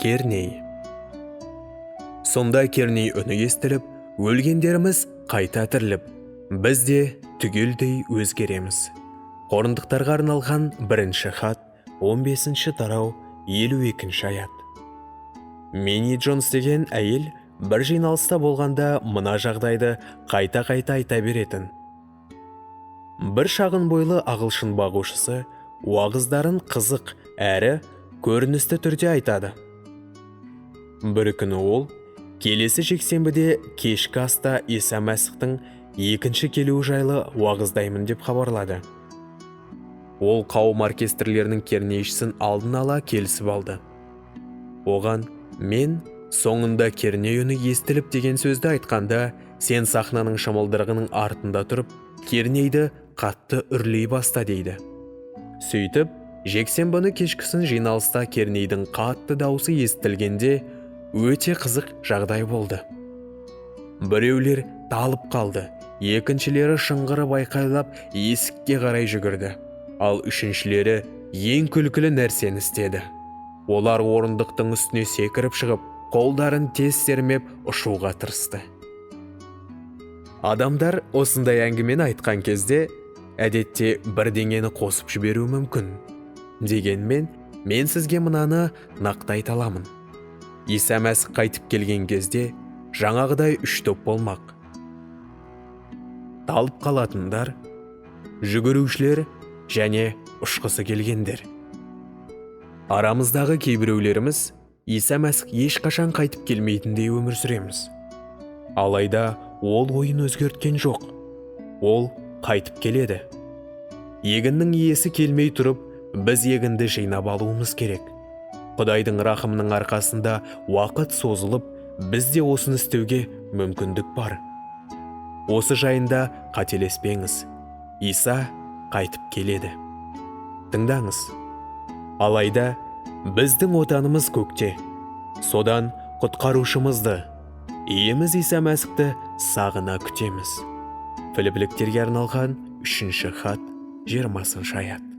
Керней. Сонда керней үні естіліп, өлгендеріміз қайта тіріліп, біз де түгелдей өзгереміз. Қорынтықтарға арналған бірінші хат, 15 тарау, 52 аят. Мини Джонс деген әйел бір жиналыста болғанда мына жағдайды қайта-қайта айта беретін. Бір шағын бойлы ағылшын бағушысы уағыздарын қызық әрі көріністі түрде айтады. Бір күні ол келесі жексенбіде кешкі аста Иса Мәсіхтің екінші келуі жайлы уағыздаймын деп хабарлады. Ол қауым оркестрлерінің кернейшісін алдын ала келісіп алды. Оған: «Мен соңында керней үні естіліп деген сөзді айтқанда, сен сахнаның шымылдырығының артында тұрып, кернейді қатты үрлей баста», – дейді. Сөйтіп, жексенбіні кешкісін жиналыста кернейдің қатты даусы естілгенде, өте қызық жағдай болды. Біреулер талып қалды, екіншілері шыңғырып айқайлап есікке қарай жүгірді, ал үшіншілері ең күлкілі нәрсені істеді. Олар орындықтың үстіне секіріп шығып, қолдарын тез сермеп ұшуға тырысты. Адамдар осындай әңгімені айтқан кезде әдетте бірдеңені қосып жіберуі мүмкін. Дегенмен, мен сізге мынаны нақты айта аламын. Иса Мәсіх қайтып келген кезде жаңағыдай үш топ болмақ: талып қалатындар, жүгірушілер және ұшқысы келгендер. Арамыздағы кейбіреулеріміз Иса Мәсіх ешқашан қайтып келмейтіндей өмір сүреміз. Алайда ол ойын өзгерткен жоқ. Ол қайтып келеді. Егіннің иесі келмей тұрып, біз егінді жинап алуымыз керек. Құдайдың рахымының арқасында уақыт созылып, бізде осыны істеуге мүмкіндік бар. Осы жайында қателеспеңіз. Иса қайтып келеді. Тыңдаңыз. Алайда біздің отанымыз көкте. Содан құтқарушымызды, Иеміз Иса Мәсіхті сағына күтеміз. Филиппіліктерге арналған үшінші хат, 20 аят.